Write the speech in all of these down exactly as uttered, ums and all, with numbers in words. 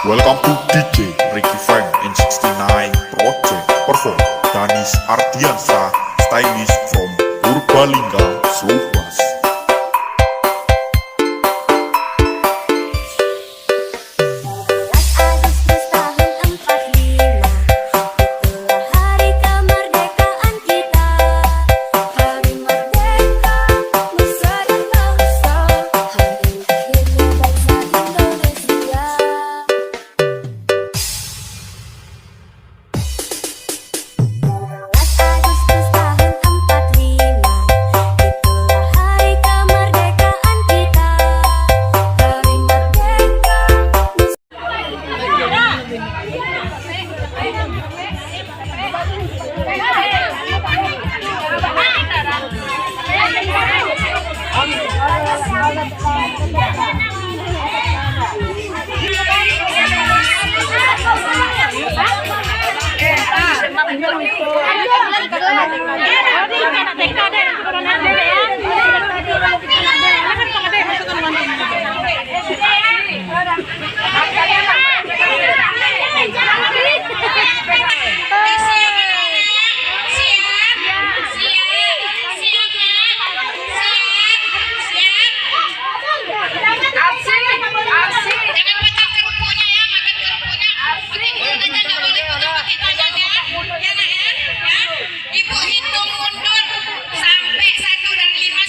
Welcome to D J Ricky Frank in sixty-nine Project. Perform Danis Ardiansa, stylist from Purbalingga, Slow Bass. Tujuh belas Agustus tahun empat lima, itulah hari kemerdekaan kita. Hari merdeka nusa dan bangsa, hari lahirnya bangsa Indonesia. Tujuh belas Agustus tahun empat lima, itulah hari kemerdekaan kita. Hari merdeka. Jangan pecah kerupuknya ya, makan kerupuknya. Pakai mulut aja, nggak boleh pegang pakai tangan ya. Ya, Nak, ya. Ya. Ibu hitung mundur sampai satu dan lima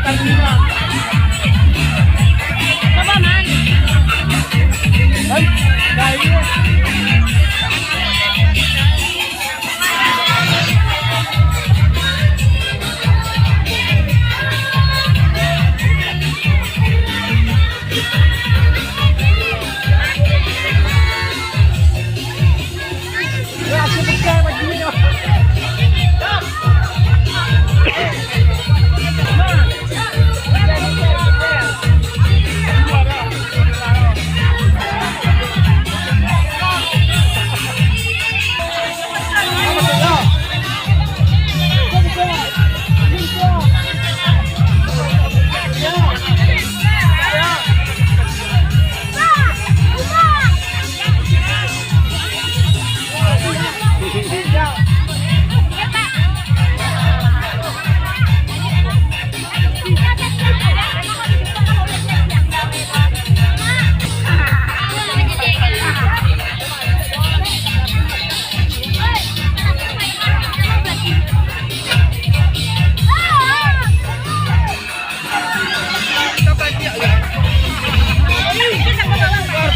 Par,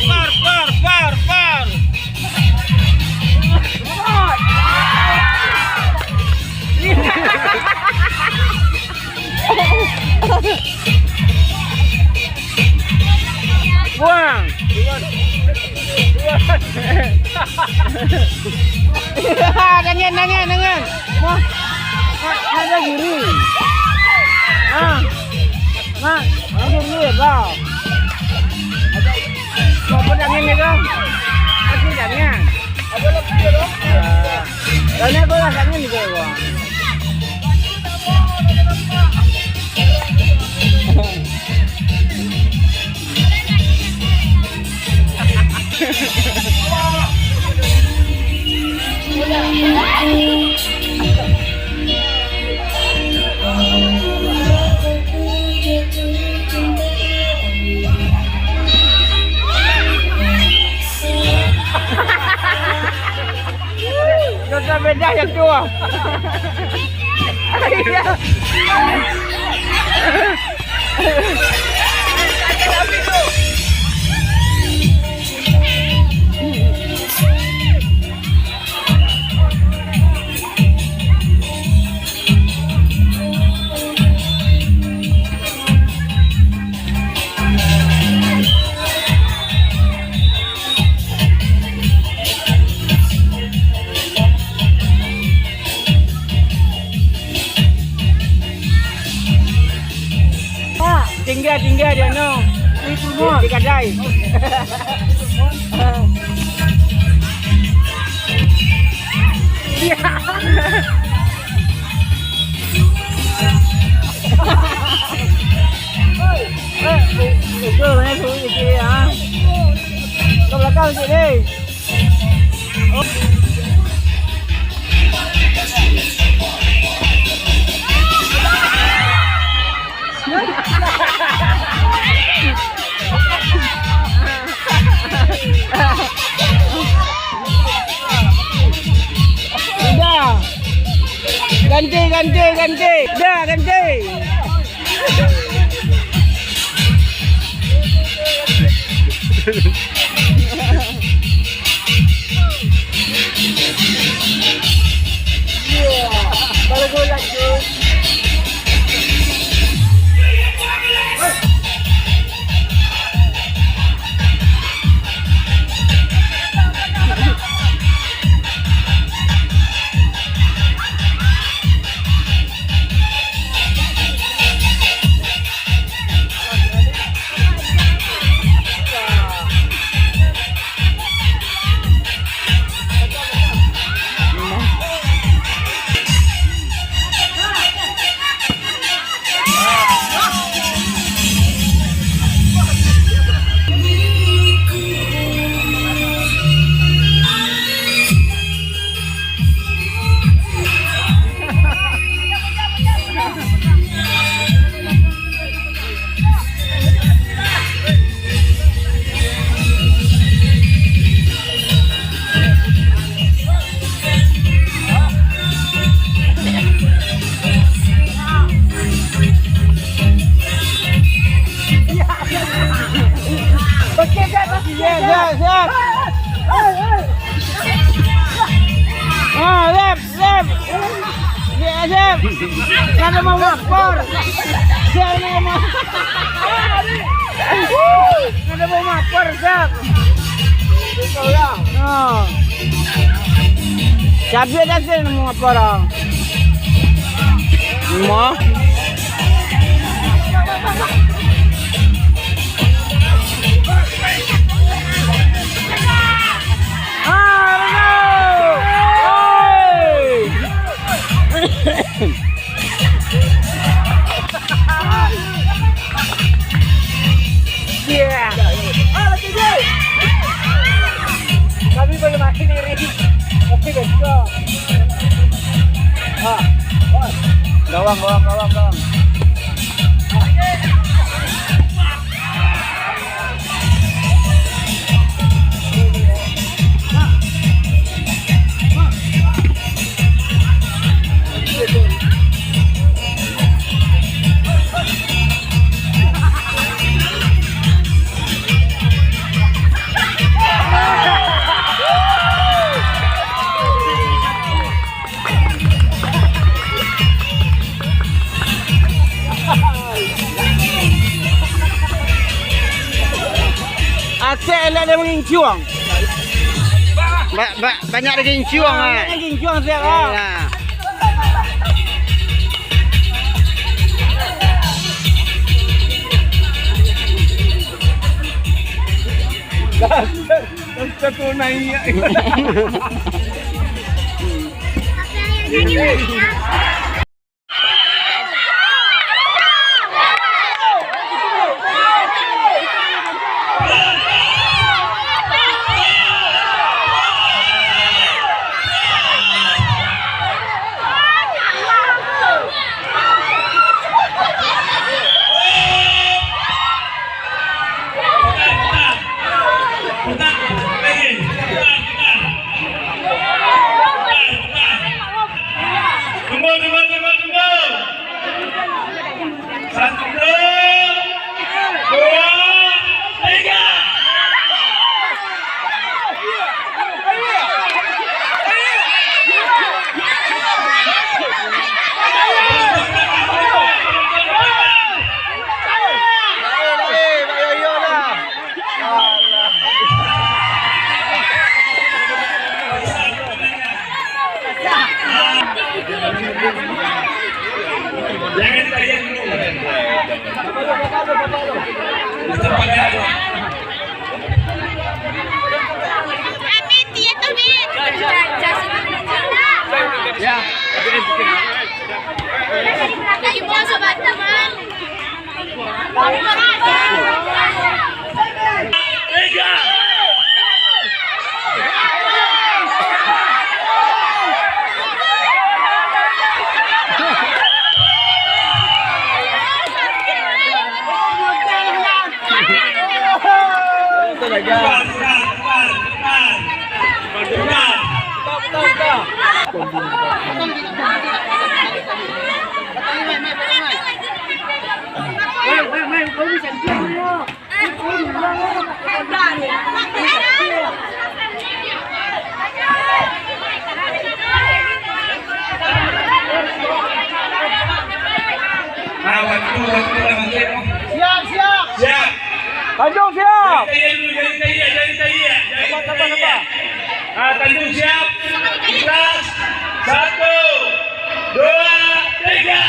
par, par, par, par. Buang. Dangan, dangan, dangan. Nah, nah, ada guru. Nah, nah, ada guru ya, bro. Mau pedangan ya, bro? Kasih dangan. Ada lagi ya, bro? Ah, dangan boleh dangan juga, bro. Dosa beda ya tua. Tinggai, tinggai dia no. Di, di kadai. Ya. Eh, eh, eh, eh, eh, eh, eh, eh. Ke belakang sikit, eh. Udah. Ganti, ganti, ganti. Udah, ganti. Kada mau lapor. Kada mau lapor, Zak. Oh. Siapa dah sih mau lapor, ah? Mau. Kami boleh makin iri. Tapi besok. Ah, gawang, gawang, gawang, gawang. Asèk lé daging cuang. Ba-, ba-, banyak daging cuang, ah, eh. Daging cuang siap, ah. Yalah. Satu naik. Tunggu, tunggu, tunggu, tunggu. Satu, dua, tiga. Ah, waktu, waktu dah maghrib. Siap, siap. Siap. Tanjung siap. Jadi tayar dulu, jadi tayar, jadi tayar, jadi tayar. Sabar, sabar, sabar. Ah, Tanjung siap. Ikhlas. Satu, dua, tiga.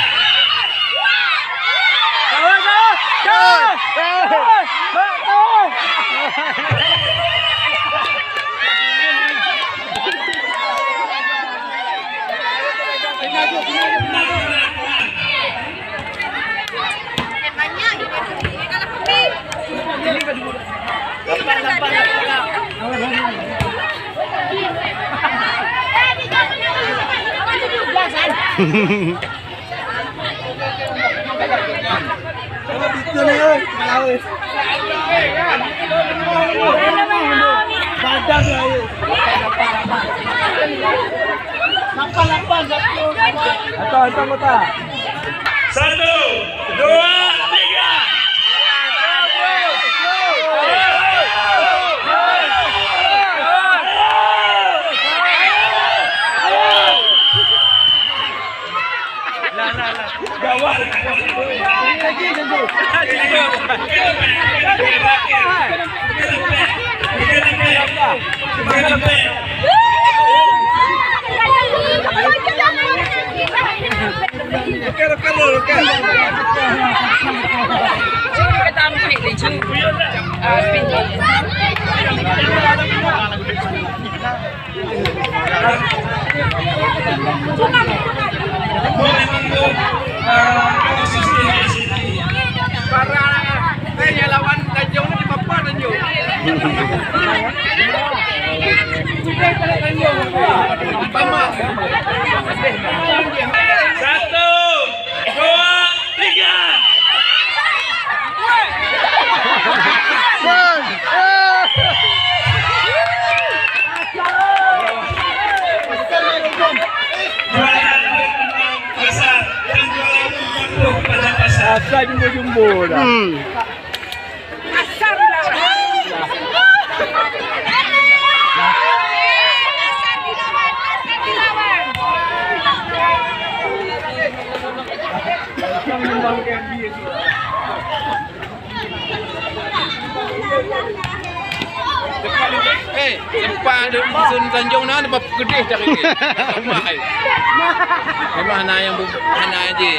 Badan saya. Lapan, lapan, satu. Atau, atau kota. Satu, dua, tiga. Para, eh, yang lawan Tanjung ni, apa Tanjung? Satu, dua, tiga. Juara besar dan juara umum pada pasar. Rasa jumbo-jumbo dah. Hmm. Eh, sempat ada dusun Tanjung na, nampak pedih cari. Lemah, eh. Memang hana yang bu-, hana aja.